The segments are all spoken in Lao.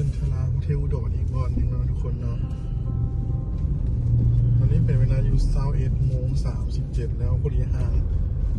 ເຊັນທຣາໂຮເທວອຸດອນອີກບ່ອນໜຶ່ງເນາະທຸກຄົນເນາະ. ຕອນນີ້ເປັນເວລາຢູ່ຊາວເອັດໂມງສາມສິບເຈັດແລ້ວ ພໍດີຫ້າງ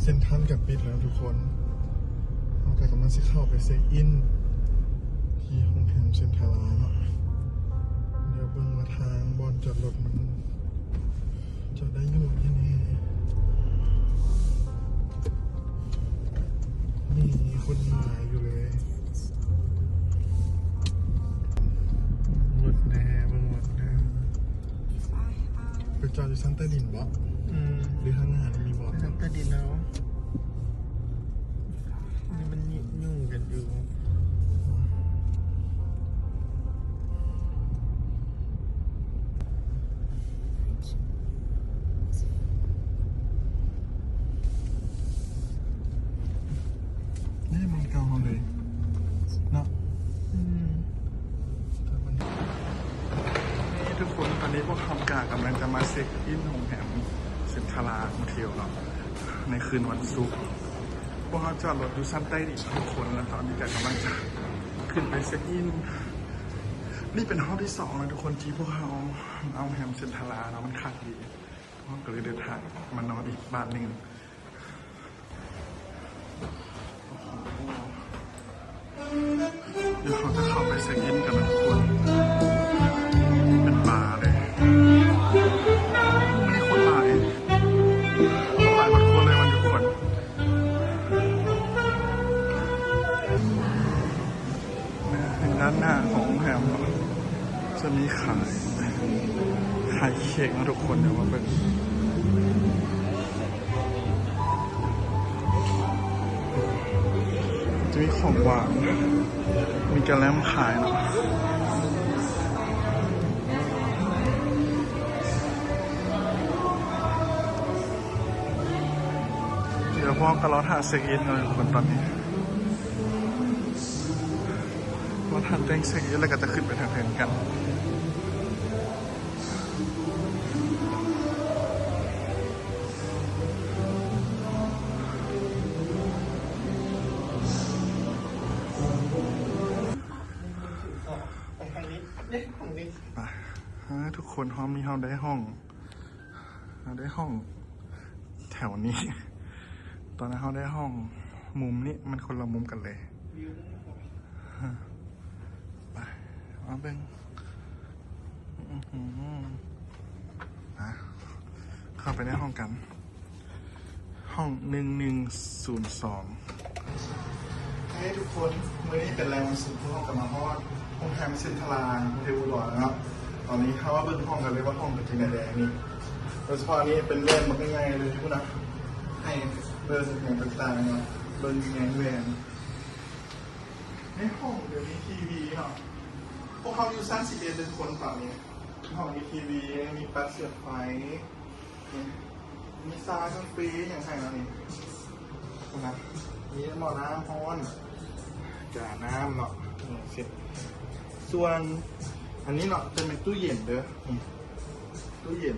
ເຊັນທຣານກໍປິດແລ້ວທຸກຄົນ. ເຮົາກໍກຳລັງຊິເຂົ້າໄປເຊັກອິນທີ່ໂຮງແຮມເຊັນທຣາເນາະ. ດຽວເບິ່ງວ່າທາງບ່ອນຈອດລົດມັນ ຈອດໄດ້ຢູ່ແທ້ໆ. ມີຄົນຫຼາຍຢູ່ເລີຍ. ເບິ່ງລົດແດ່ ເບິ່ງລົດແດ່. ໄປຈອດຢູ່ຊັ້ນໃຕ້ດິນບໍ? ອືມ ຫຼືທາງໜ້ານີ້ມີບໍ? ຊັ້ນໃຕ້ດິນແລ້ວ. ນີ້ມັນຫຍຸ້ງກັນຢູ່. ນີ້ມັນເກົ່າເຮົາເລີຍເນາະ. ອືມ ນີ້ທຸກຄົນ ຕອນນີ້ພວກເຮົາກະກຳລັງຈະມາເຊັກອິນໂຮງແຮມເຊັນທຣາໂຮເທວເນາະ ໃນຄືນວັນສຸກ. ພວກເຮົາຈອດລົດຢູ່ຊັ້ນໃຕ້ດິນທຸກຄົນ ແລ້ວຕອນນີ້ກະກຳລັງຈະຂຶ້ນໄປເຊັກອິນ. ນີ້ເປັນຮອບທີສອງແລ້ວທຸກຄົນ ທີ່ພວກເຮົາເອົາໂຮງແຮມເຊັນທຣາເນາະ ມັນຄັກດີ. ພວກເຮົາກໍເລີຍເດີນທາງມານອນອີກບ້ານໜຶ່ງ. ໂອ້ໂຫ ດຽວເຮົາຈະເຂົ້າໄປເຊັກອິນກັນນະທຸກຄົນ. ເປັນບາເລີຍ. ມື້ນີ້ຄົນຫຼາຍ ຄົນຫຼາຍໝົດຄົນເລີຍ ວັນຢຸດຄົນ. ດ້ານໜ້າຂອງໂຮງແຮມຈະມີຂາຍ ຂາຍເຄ້ກເນາະທຸກຄົນ. ດຽວມາເບິ່ງ ຈະມີຂອງຫວານ ມີກະແລັມຂາຍເນາະ. ດຽວພວກເຮົາກໍລໍຖ້າເຊັກອິນເນາະທຸກຄົນ ຕອນນີ້ ພໍທັນແຕ່ງເຊັກອິນແລ້ວກໍຈະຂຶ້ນໄປທາງເທິງກັນ. ໄປທາງນີ້ ເດ້ ທາງນີ້. ໄປ ເອີ ທຸກຄົນ ຮອບນີ້ເຮົາໄດ້ຫ້ອງ ເຮົາໄດ້ຫ້ອງແຖວນີ້. ຕອນນັ້ນເຮົາໄດ້ຫ້ອງມຸມນີ້ ມັນຄົນລະມຸມກັນເລີຍ. ໄປ ມາເບິ່ງ. ອືຫື ໄປ ເຂົ້າໄປໃນຫ້ອງກັນ. ຫ້ອງໜຶ່ງໜຶ່ງສູນສອງ. ເຮີ້ຍ ທຸກຄົນ ມື້ນີ້ເປັນແລງວັນສຸກ ພວກເຮົາກໍມາຮອດໂຮງແຮມເຊັນທຣາໂຮເທວອຸດອນເນາະ. ຕອນນີ້ເຮົາມາເບິ່ງຫ້ອງກັນເລີຍວ່າຫ້ອງເປັນຈັ່ງໃດແດ່ນີ້. ໂດຍສະເພາະອັນນີ້ເປັນແວ່ນບັກໃຫຍ່ໆເລີຍພຸ້ນນະ ໃຫ້ເບິ່ງຫຍັງຕ່າງໆເນາະ ເບິ່ງໃນແວ່ນ. ໃນຫ້ອງກໍມີທີວີເນາະ. ພວກເຮົາຢູ່ຊັ້ນສິບເອັດເລີຍທຸກຄົນ ຕອນນີ້. ຫ້ອງມີທີວີ ມີປັ້ນສຽບໄຟ ມີຊາກາເຟຫຍັງໃຫ້ເນາະນີ້. ພຸ້ນນະ ມີໝໍ້ນ້ຳຮ້ອນ ການ້ຳເນາະ. ສ່ວນອັນນີ້ເນາະ ຈະແມ່ນຕູ້ເຢັນເດີ ນີ້ ຕູ້ເຢັນ.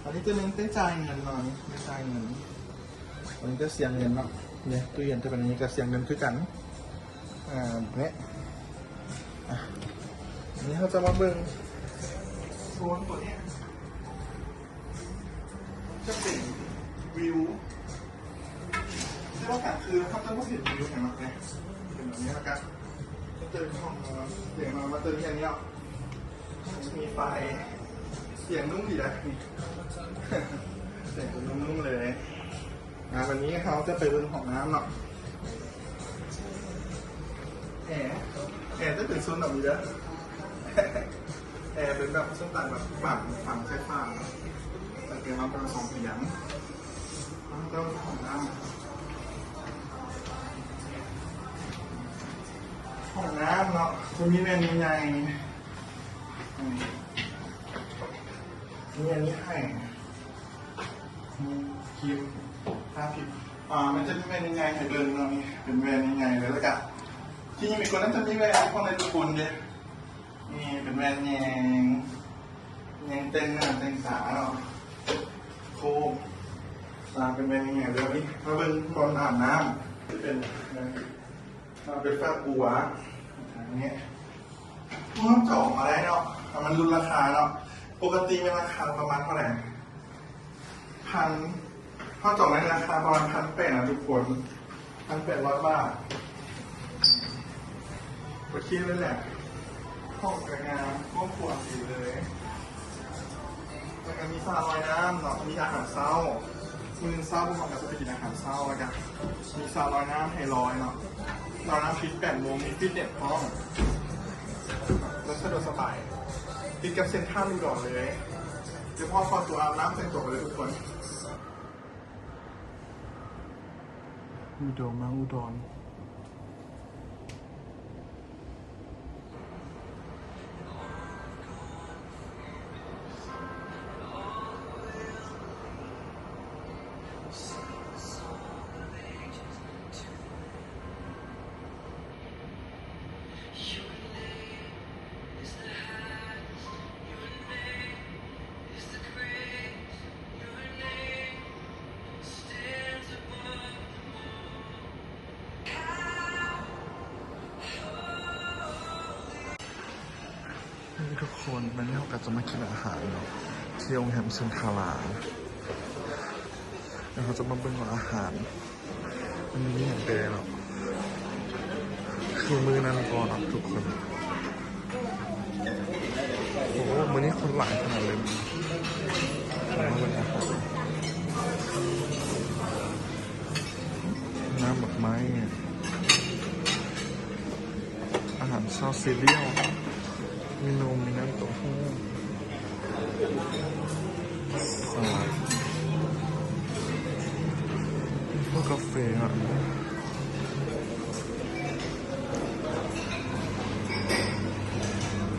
ອັນນີ້ຈະແມ່ນໄດ້ຈ່າຍເງິນເນາະ ນີ້ໄດ້ຈ່າຍເງິນ. ອັນນີ້ຈະເສຍເງິນເນາະ ນີ້ ຕູ້ເຢັນຈະເປັນອັນນີ້ ກໍເສຍເງິນຄືກັນ. ອ່າ ນີ້ ອ່ະ ອັນນີ້ເຮົາຈະມາເບິ່ງໂຊນຕົວນີ້ ຈະເປັນວິວ ແຕ່ວ່າກາງຄືນເຮົາຈະບໍ່ເຫັນວິວຫຍັງເນາະ ເປັນແບບນີ້. ແລ້ວກະຈະເຕີນຫ້ອງນອນ ຕຽງນອນມາເຕີນແຄ່ນີ້ເນາະ. ມີໄຟ ຕຽງນຸ້ມດີນະ ນີ້ ຕຽງນຸ້ມໆເລີຍ. ອ່າ ວັນນີ້ເຮົາຈະໄປເບິ່ງຫ້ອງນ້ຳເນາະ. ແອ ແອຈະເປັນໂຊນແບບນີ້ເດີ ແອເປັນແບບສະໄຕແບບຝັງ ຝັງໃສ່ຝາເນາະ ແລ້ວກໍເປັນຫ້ອງນ້ຳສອງຕຽງ. ຫ້ອງນ້ຳ ຫ້ອງນ້ຳເນາະ ຈະມີແວ່ນໃຫຍ່ໆ ນີ້ ມີອັນນີ້ໃຫ້ ມີຄຣີມທາຜິວ ອ່າ ມັນຈະມີແວ່ນໃຫຍ່ໆໃຫ້ເບິ່ງເນາະ ນີ້ເປັນແວ່ນໃຫຍ່ໆເລີຍ. ແລ້ວກະທີ່ນີ້ມີຄົນນັ້ນຈະມີແວ່ນພວກໃນທຸກຄົນເດ້ ນີ້ເປັນແວ່ນແຍງ ແຍງແຕ່ງໜ້າແຕ່ງຕາເນາະ ໂຄກ ອ່າ ເປັນແວ່ນໃຫຍ່ໆເລີຍ. ນີ້ມາເບິ່ງບ່ອນອາບນ້ຳ ຈະເປັນ ອ່າ ເປັນຝາບົວ ອັນນີ້ ເຮົາຈອງມາໄດ້ເນາະ ແລ້ວມັນຫຼຸດລາຄາເນາະ. ປົກກະຕິແມ່ນລາຄາປະມານເທົ່າໃດ? ພັນ ເຮົາຈອງໃນລາຄາປະມານພັນແປດນະທຸກຄົນ ພັນແປດຮ້ອຍບາດ. ໂອເຄເລີຍແຫຼະ ຫ້ອງກະງາມ ຄອບຄົວດີເລີຍ. ແລ້ວກະມີສະລອຍນ້ຳເນາະ ມີອາຫານເຊົ້າ ມື້ເຊົ້າພວກເຮົາກະຈະໄປກິນອາຫານເຊົ້າ ແລ້ວກະມີສະລອຍນ້ຳໃຫ້ລອຍເນາະ ລອຍນ້ຳປິດແປດໂມງ ມີຟິດເນັດພ້ອມ ແລະ ສະດວກສະບາຍ ຕິດກັບເຊັນທຣານອຸດອນເລີຍ. ດຽວພວກເຮົາຂໍຕົວອາບນ້ຳແຕ່ງຕົວກັນເລີຍທຸກຄົນ. ວິດີໂອເມືອງອຸດອນ. ນີ້ທຸກຄົນ ວັນນີ້ເຮົາກະຈະມາກິນອາຫານເນາະ ທີ່ໂຮງແຮມເຊັນທາລາ ແລ້ວເຮົາຈະມາເບິ່ງວ່າອາຫານ ມັນມີຫຍັງແດ່ເນາະ ຄືມື້ນັ້ນບໍ່ເນາະທຸກຄົນ. ໂອ້ ມື້ນີ້ຄົນຫຼາຍຂະໜາດເລີຍ. ມາເບິ່ງອາຫານ ນ້ຳໝາກໄມ້ ອາຫານເຊົ້າຊີຣຽວ ມີນົມ ມີນ້ຳເຕົ້າຫູ້ ສາລາດ ມີພວກກາເຟເນາະ.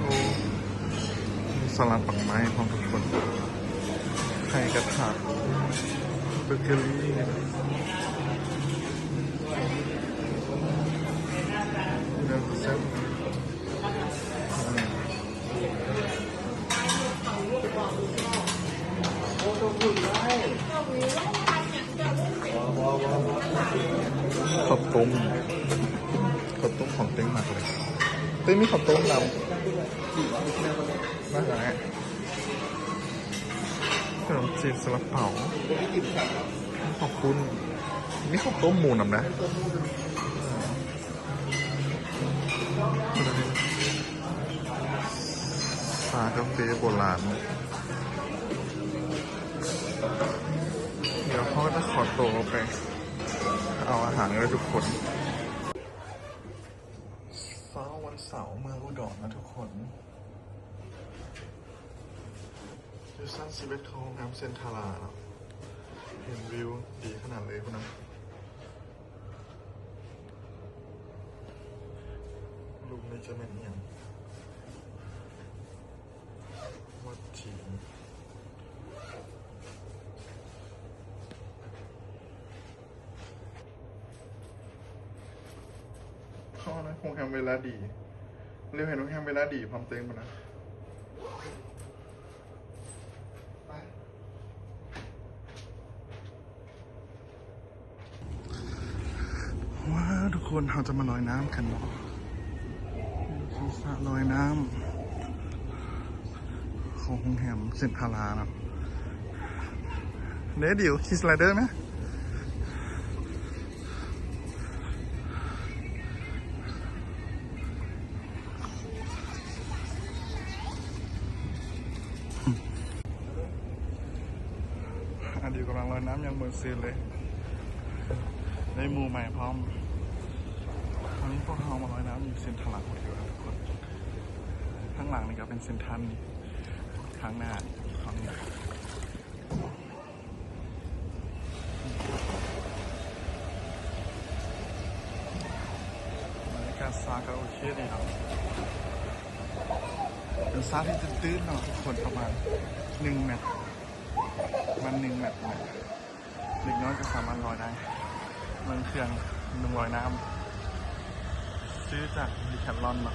ໂອ້ ມີສະລັດໝາກໄມ້ພ້ອມທຸກຄົນ ໄຂ່ກະທະ ເບເກີຣີ ແນວແຊບ. ເຂົ້າຕົ້ມ ເຂົ້າຕົ້ມຂອງເຕັງມັກເລີຍ. ເຕັງມີເຂົ້າຕົ້ມນຳ ມາຫາ ຂະໜົມຈີນ ຊາລາເປົາ ເຂົ້າປຸ້ນ ມີເຂົ້າຕົ້ມໝູນຳນະ. ຊາກາເຟໂບລານ. ດຽວເຮົາຈະຂໍໂຕໄປເອົາອາຫານເດີທຸກຄົນ. ເຊົ້າວັນເສົາ ເມືອງອຸດອນນະທຸກຄົນ. ຢູ່ຊັ້ນສິບເອັດຂອງໂຮງແຮມເຊັນທາລາເນາະ. ເຫັນວິວດີຂະໜາດເລີຍພຸ້ນນະ. ລຸ່ມນີ້ຈະແມ່ນອີ່ຫຍັງ? ວັດຈີນ. ເຂົ້ານະ ໂຮງແຮມເວລາດີ. ເລີຍເຫັນໂຮງແຮມເວລາດີພ້ອມເຕັງພຸ້ນນະ. ໄປ. ວ້າວ ທຸກຄົນ ເຮົາຈະມາລອຍນ້ຳກັນເນາະ. ສະລອຍນ້ຳຂອງໂຮງແຮມເຊັນທາລາເນາະ. ເດ້ ດິວ ຂີ່ສະໄລເດີແມ. ອາ ດິວກຳລັງລອຍນ້ຳຢ່າງມ່ວນຊື່ນເລີຍ ໄດ້ໝູ່ໃໝ່ພ້ອມ. ຕອນນີ້ພວກເຮົາມາລອຍນ້ຳຢູ່ເຊັນທາລາໂຮເທວແລ້ວທຸກຄົນ. ທາງຫຼັງນີ້ກະເປັນເຊັນທຣັນ ທາງໜ້າຂອງ ບັນຍາກາດຊາກະໂອເຄດີເນາະ. ເປັນຊາທີ່ຕື້ນໆເນາະທຸກຄົນ ປະມານໜຶ່ງແມັດ ປະມານໜຶ່ງແມັດນະ. ເດັກນ້ອຍກະສາມາດລອຍໄດ້. ເບິ່ງເຄື່ອງໜຶ່ງລອຍນ້ຳ ຊື້ຈາກດີແຄັດລອນເນາະ.